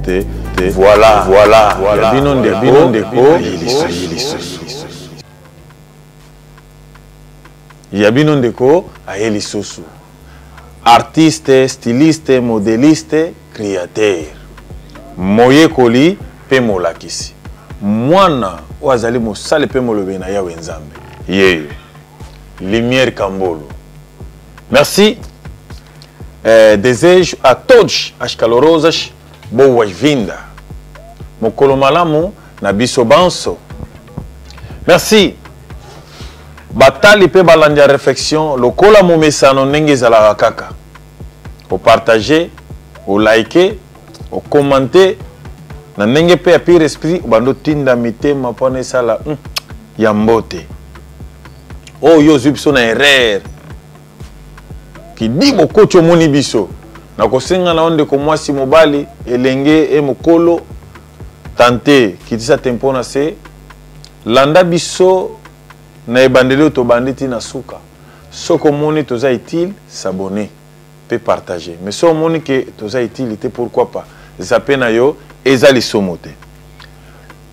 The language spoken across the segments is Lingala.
te te. Voilà, voilà, voilà. Bino ndeko, bino ndeko, ya bino ndeko aye lisusu. Artiste, styliste, modeliste, créateur. Moyekoli pe molakisi. Mwana oyo azali mosali pe molobi na Yawe Nzambe. Yeyo. Lumière Kambolo. Merci. Desejo a todos as calorosas boas-vindas. Mokolo malamu na biso banso. Merci. Batali pe balandi ya réflexion lokola momesano ndenge ezalaka kaka. O partager, o liker, o commenter na ndenge pe ya pire esprit obanda otinda mitema mpona esala ya mbote. Oyo ozwi biso na erreur. Kidi bokoti omoni biso. Nakosenga na yo ndeko mwasi mobali elenge e mokolo tante kitisa tempo na se landa biso na ebandeli oyo tobandi ti na suka. Soki omoni toza utile, s'abonner pe partager. Mais soki omoni ke toza utile te, pourquoi pas zappe na yo eza lisumu te.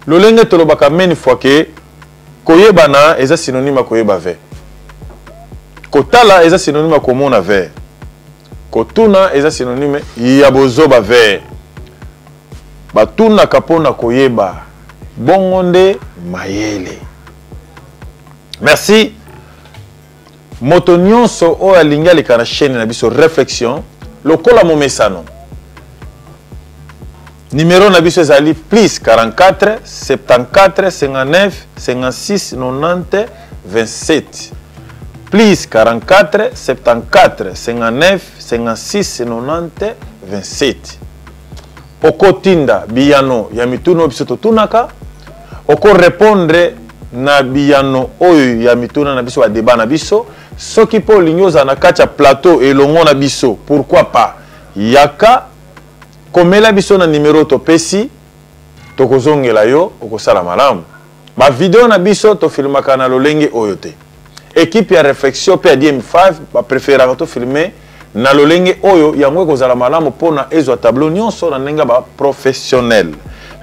Lolenge tolobaka many fois ke koyebana eza synonyme ya koyeba ve. Kotala eza synonyme ya komona ve. Kotuna eza synonyme ya bozoba ve. Batunaka mpona koyeba bongo nde mayele. Merci. Moto nyonso oyo alingi aleka na chaîne na biso Réflexion lokola momesano. Numéro na biso ezali plus 44 74 59 56 90 27. Plus 44 74 59 56 90 27. Okotinda biyano ya mituna oyo biso totunaka, oko répondre na biyano oyo ya mituna na biso, ba débat na biso. Soki mpe olingi ozala na kati ya plateau elongo na biso, pourquoi pas yaka komela biso na numéro topesi, tokozongela yo, okosala malamu. Ba video na biso tofilmaka na lolenge oyo te. Equipe ya réflexion pe ya DM5 ba préféraka to filmer na lolenge oyo, yango ekozala malamu pona ezwa tableau nyonso na ndenge ba professionnel.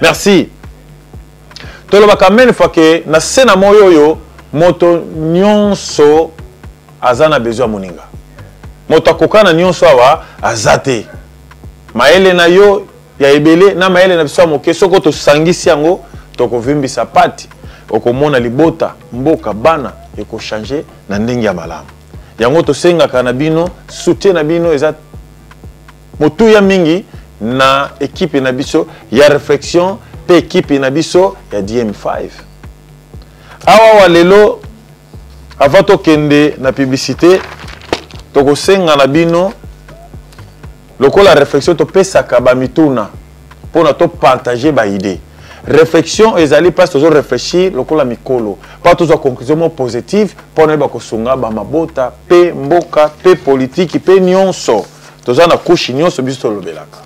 Merci. Tolobaka mille fois que na se na moyo oyo moto nyonso aza na besoin ya moninga. Moto akoka na nyonso awa aza te. Mayele na yo ya ebele na mayele na biso ya moke, soko tosangisi yango tokovimbisa pati, okomona libota, mboka, bana ekochange na ndenge ya malamu. Yango tosengaka na bino soutien na bino eza motuya mingi na equipe na biso ya réflexion pe equipe na biso ya DM5. Awa wa lelo avant tokende na publicité, tokosenga na bino lokola réflexion topesaka ba mituna pona to partager ba idée. Réflexion ezali place tozo réfléchir lokola mikolo, pa tozwa conclusion moko positive pona yeba kosunga ba mabota pe mboka pe politique pe nyonso. Toza na couche nyonso biso tolobelaka.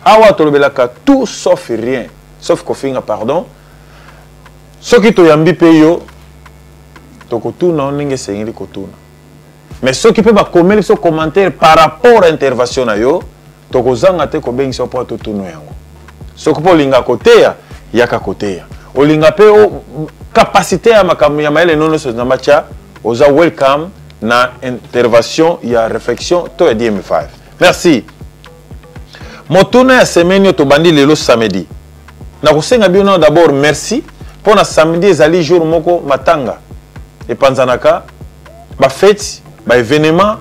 Awa tolobelaka tout sauf rien, sauf kofinga pardon. Soki toyambi pe yo tokotuna ndenge esengeli kotuna. Mais soki pe bakomeli biso commentaire par rapport à intervention na yo, tokozanga te kobengisa mpo totuna yango. Soki mpo olinga koteya, yaka koteya. Olinga pe o capacité ya makambo ya mayele nono nyonso Nzambe atia, oza welcome na intervention ya réflexion to ya DM5. Merci. Motuna ya semaine oyo tobandi lelo samedi. Nakosenga bino d'abord merci mpo na samedi ezali jour moko matanga epanzanaka, ba fête, ba événement,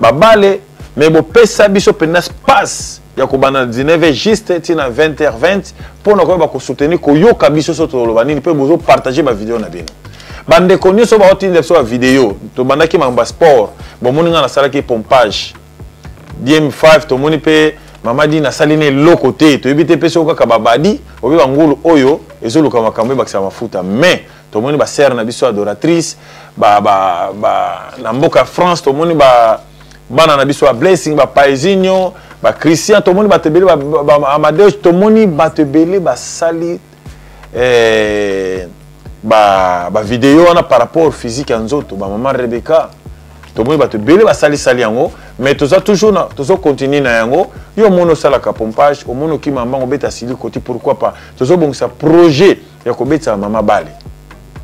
ba bale, mais bopesa biso mpenza space ya kobanda na dix-neuf heures juste ti na vingt heures vingt mpo na koyeba kosoutenir, koyoka biso so toloba nini, mpe bozo partager ba video na bino. Bandeko nyonso baotinda biso ba video, tobandaki makambo ya sport, bomoni nga nasalaki pompage DM5, tomoni mpe mama di nasali na eloko te, toyebi te mpe soki kaka babadi obi bangulu oyo ezoluka makambo ebakisa mafuta, mais tomoni ba sœur na biso adoratrice ba na mboka France, tomoni ba bana na biso ba Blessing, ba Paisinho, ba Christian, tomoni bato ebele, ba Amadeus, tomoni bato ebele basali ba video wana par rapport physique ya nzoto, ba mama Rebecca. Tomoni bato ebele basalisali yango, mais toza toujours na, tozo continuer na yango. Yo omoni osalaka pompage, omoni okima mbango, obeta sili koti, pourquoi pas. Tozobongisa projet ya kobetisa mama bale.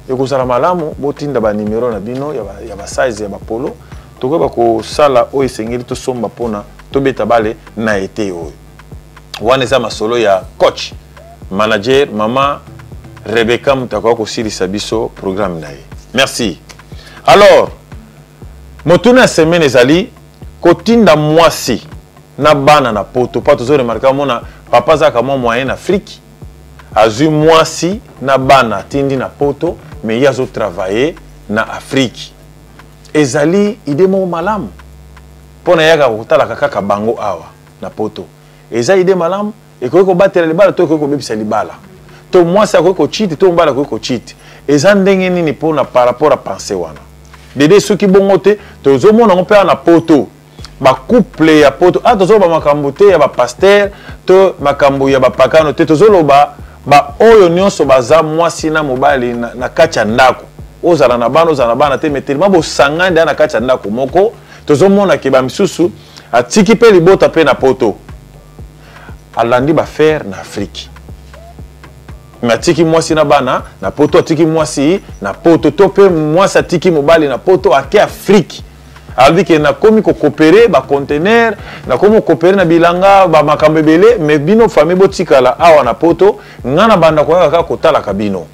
Ekozala malamu botinda ba numero na bino ya ba size ya ba polo, tokoyeba kosala oyo esengeli tosomba mpona tobeta bale na ete oyo. Wana eza masolo ya coach manager mama Rebecca moto akoka kosilisa biso programme na ye. Merci. Alors, motuna ya semaine ezali kotinda mwasi na bana na poto. Pa tozo remarquer mona papa azalaka mwa moyen na Afrique, azwi mwasi na bana atindi na poto, mais ye azo travailler na Afrique. Ezali idée moko malamu mpo na yaka kotalaka kaka bango awa na poto. Eza idée malamu, ekoki kobatela libala to ekoki kobebisa libala, to mwasi akoki kochite to mobali akoki kochite. Eza ndenge nini mpona par rapport à pensée wana? Dede soki bongo te, tozomona yango mpe na poto, bacouple ya poto. Ah, tozoloba makambo te ya bapaster to makambo ya bapakano te, tozoloba baoyo nyonso baza mwasi na mobali na kati ya ndako. Ozala na bana, ozala na bana te, mais tellement bosangani na kati ya ndako moko, tozomona ke bamisusu atiki mpe libota mpe na poto, alandi bafaire na Afrique, mais atiki mwasi na bana na poto, atiki mwasi na poto, to mpe mwasi atiki mobali na poto, ake Afrique, alobi ke nakomi kokopere bacontener, nakomi kokopere na bilanga, bamakambo ebele, mais bino famille botikala awa na poto, nga na banda koyaka kaka kotalaka bino.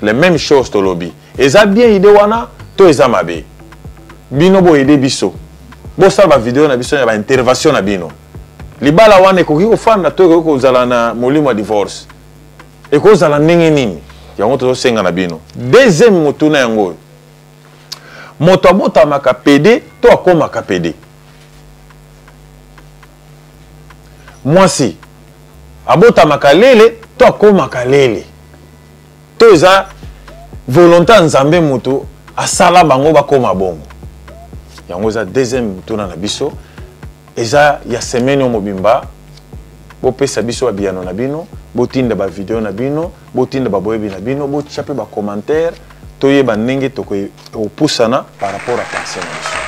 Les mêmes choses tolobi, eza bien idée wana to eza mabe? Bino boyede biso, bosala bavideo na biso ya baintervention na bino. Libala wana ekoki kofanda to ekoki kozala na molimo ya divorce? Ekozala ndenge nini? Yango tozosenga na bino. Deuxième motuna yango oyo: moto abotamaka pede to akomaka pede? Mwasi abotamaka lele to akomaka lele? To eza volonté ya Nzambe moto asala bango bakoma bongo? Yango eza deuxième motuna na biso, eza ya semaine oyo mobimba. Bopesa biso babiyano na bino, botinda bavideo na bino, botinda baboyebi na bino, botia mpe bacommentaire, toyeba ndenge tokopusana par rapport à pensée na biso.